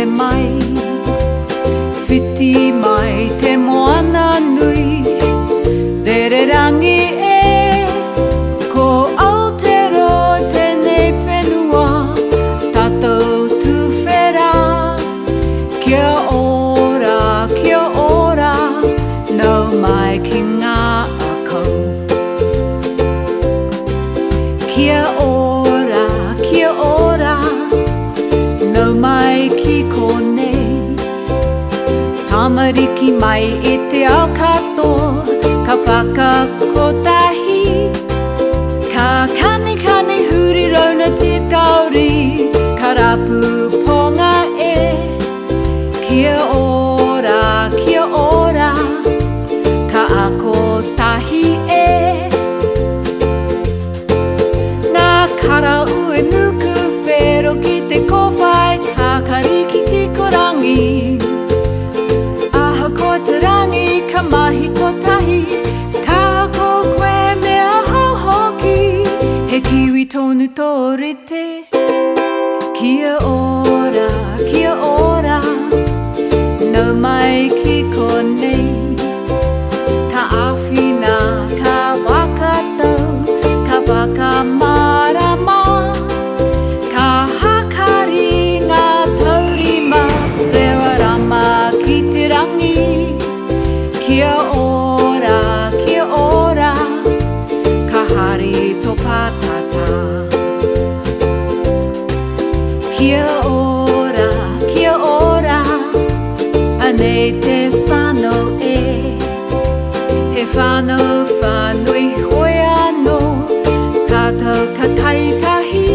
Haere mai, whiti mai te moana nui, Rererangi e, ko Aotearoa tēnei whenua, tātou tuwhera. Kia ora, kia ora, nau mai ki ngā akau. Kia ora, kia ora, nau mai ki konei. Tamariki mai i te ao katoa, ka whakakotahi. Ka kanikani huri rauna te kauri, ka rapu ponga e. Kia ora, kia ora, ka ako tahi e. Ngā kara uenuku whero ki te kōwhai kākari ki kikorangi. Ahakoa te rangi ka mahi kotahi, ka ako koe me ahau hoki. He kiwi tonu tō rite. Kia ora, kia ora, nau mai ki konei. Ka āwhina, ka whakatau, ka whakamārama. Ka hākari ngā taurima, rewa rama ki te rangi. Kia ora, kia ora, ka hari tō pātata. Kia ora, kia ora, anei te whānau e. He whānau whānui hoi anō, tātou ka kai tahi.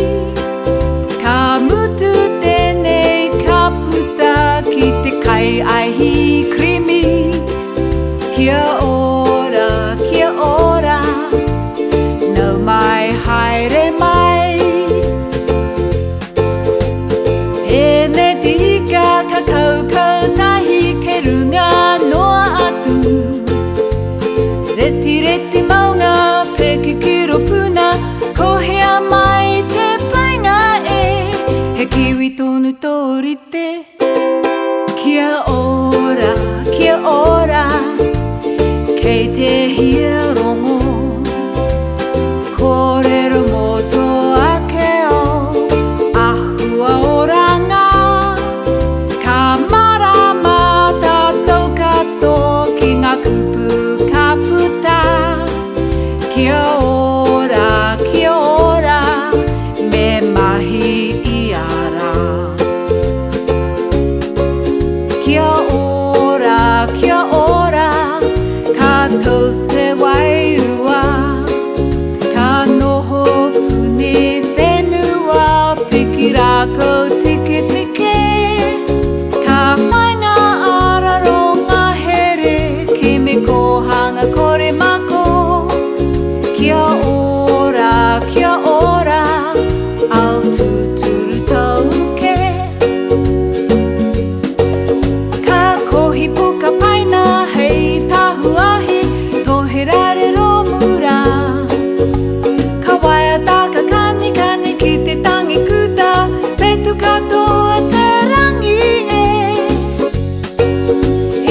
Ka mutu tēnei ka puta ki te kai aihi krimi. Kia ora, kia ora, nau mai haere mai. Ēnei tika ka kaukau tahi kei runga noa atu. Reti reti maunga, peke ki ropuna, ko hea mai te painga e. He kiwi tonu tō rite. Kia ora, kia ora, kei te hia rongo. Kōrero mō tō ake ao, āhua oranga. Ka mārama tātou katoa ki ngā kupu ka puta. Kia ora, kia ora, me mahi ia rā. Kia ora, kia ora, ka tau te wairua. Ka noho puni whenua, piki rākau tiketike. Ka whai ngā ara ronga here, kimi kōhanga kore mako. Kia ora, kia ora, ao tūturu tauke. Ka kohi puka paina hei tahuahi, tohe rarero mura. Ka waiata ka kanikani ki te tangi kuta, whetu katoa te rangi e.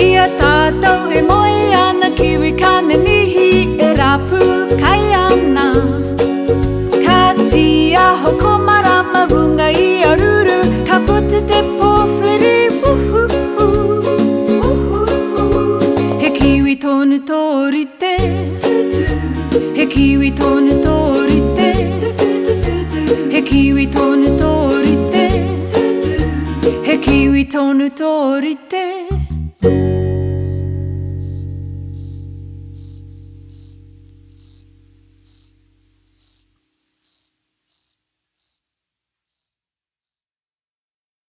I a tātou e moe ana kiwi kanenihi e rapu kai ana. Ka tīaho ko marama runga i a ruru, ka puta te pōwhiri uhuhu, uhuhu. He kiwi tonu tō rite, he kiwi tonu tō rite, he kiwi tonu tō rite, he kiwi tonu tō rite.